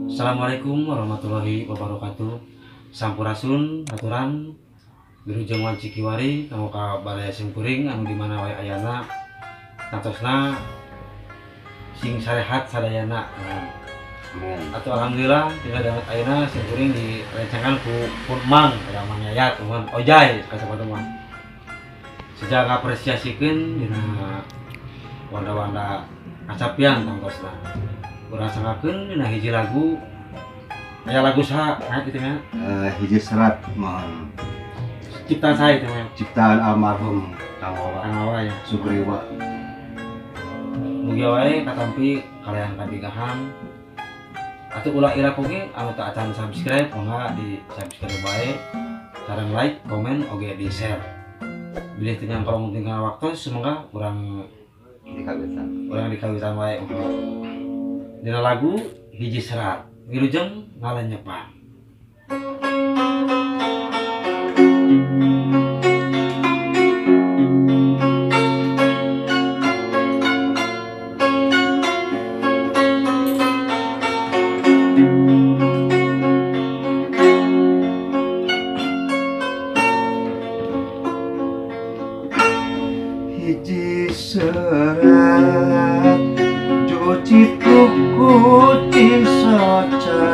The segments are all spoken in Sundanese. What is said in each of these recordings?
Assalamualaikum warahmatullahi wabarakatuh. Sampurasun aturan wilujeng wanci kiwari kanggo ka baraya simkuring anu di mana wae ayana tangtosna sing sarehat sadayana. Amin. Atau alhamdulillah dina danget ayeuna simkuring direncangan ku pun Mang aya Mang Yayat Mang Ojai kasebut mah. Sejak ngapresiasikeun dina wanda-wanda kacapian tangtosna. Urang sanggakeun dina hiji lagu aya lagu saha aya kitu nya? Hiji serat mohon ciptaan saya itu nya. Ciptaan almarhum Kang Wawa. Kang Wawa ya. Sugriwa. Mugia wae katampi kalian kabigahan. Atuh ulah ira oge anu teu acan subscribe mangga di subscribe wae. Sareng like, komen oge di share. Bilih teu nyangkolong tinggal waktu semoga urang di kawitan. Urang di kawitan wae. Dina lagu hiji serat wilujeng ngalenyepan. Hiji serat cuci kucing soca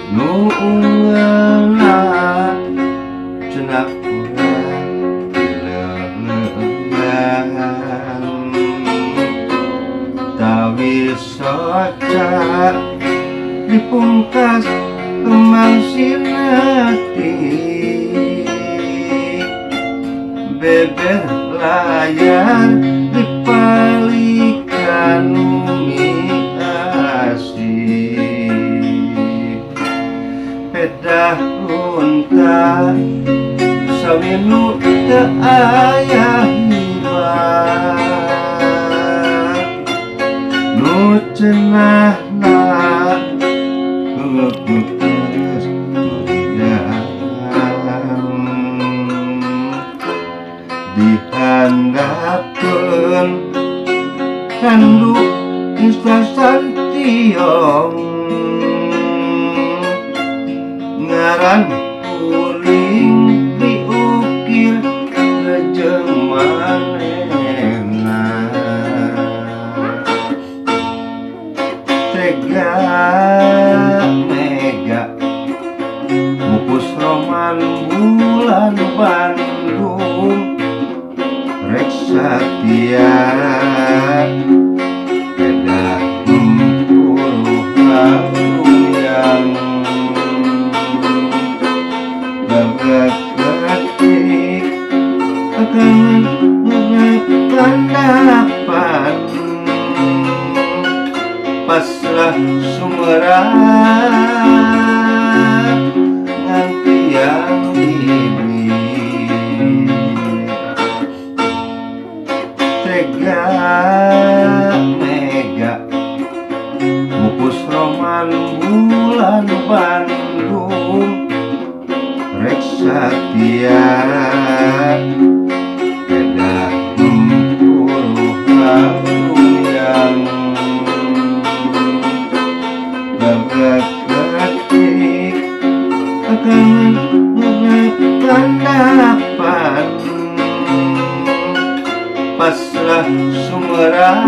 nu ungeuna cenah urang dileuleungan tawi soca dipungkas kemang sinati beber layar dipalikan umi asih pedah unta sawinu teu aya hibah nu cenahna geus turiang dihandapkeun kandu instasantiong ngaran kuring diukir rejeng manehna tega mega mupus roman bulan Bandung rek satia pedah mempuru yang bergetik akan menghadapan pasrah sumerang nganti yang diberi tega mega mupus roman bulan Bandung rek satia pedah mempuru yang bergetik akan menghadapan pasrah sumerang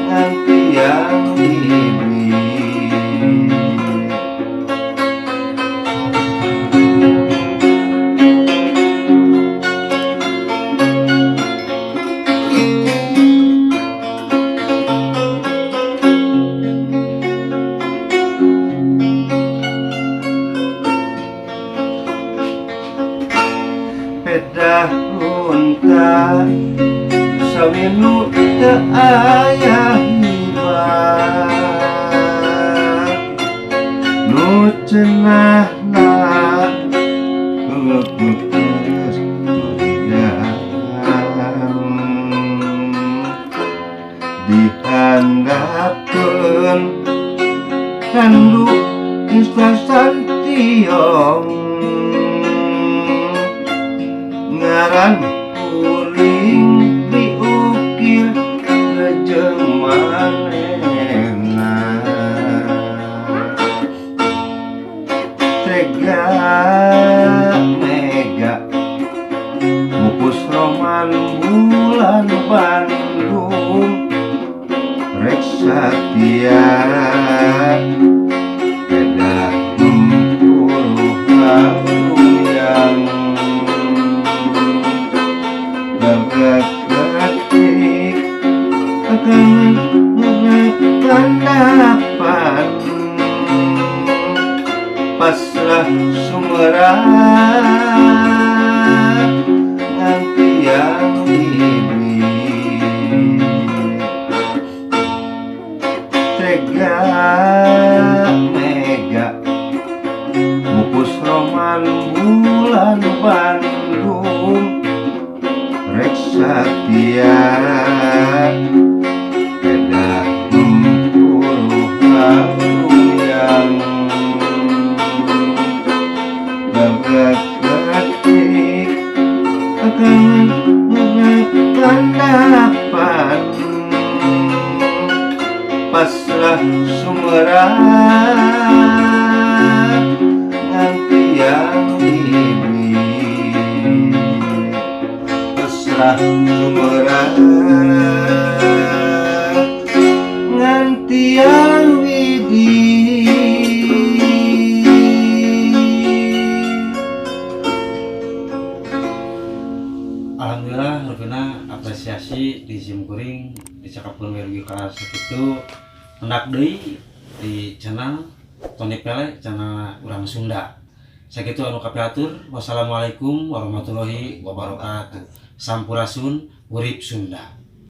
nganti yang diberi. Pedah unta sawinu teu aya hibah nu cenahna geus turiang dihandapkeun kandu instasantiong ngaran kuring diukir rejeng Akan kandapan pasrah sumerang ngan tiang ini tega mega mupus roman bulan Bandung rek satia kedah mempuru yang Bapak akan kandapan pasrah sumerang ngan tiang ini pasrah sumerang ngan tiang widi. Alhamdulillah rupina apresiasi di sim kuring dicakapkeun we dugi ka sakitu, mendak deui di channel Tony Pele, channel urang Sunda. Sakitu anu kapihatur. Wassalamualaikum warahmatullahi wabarakatuh. Sampurasun, urip Sunda.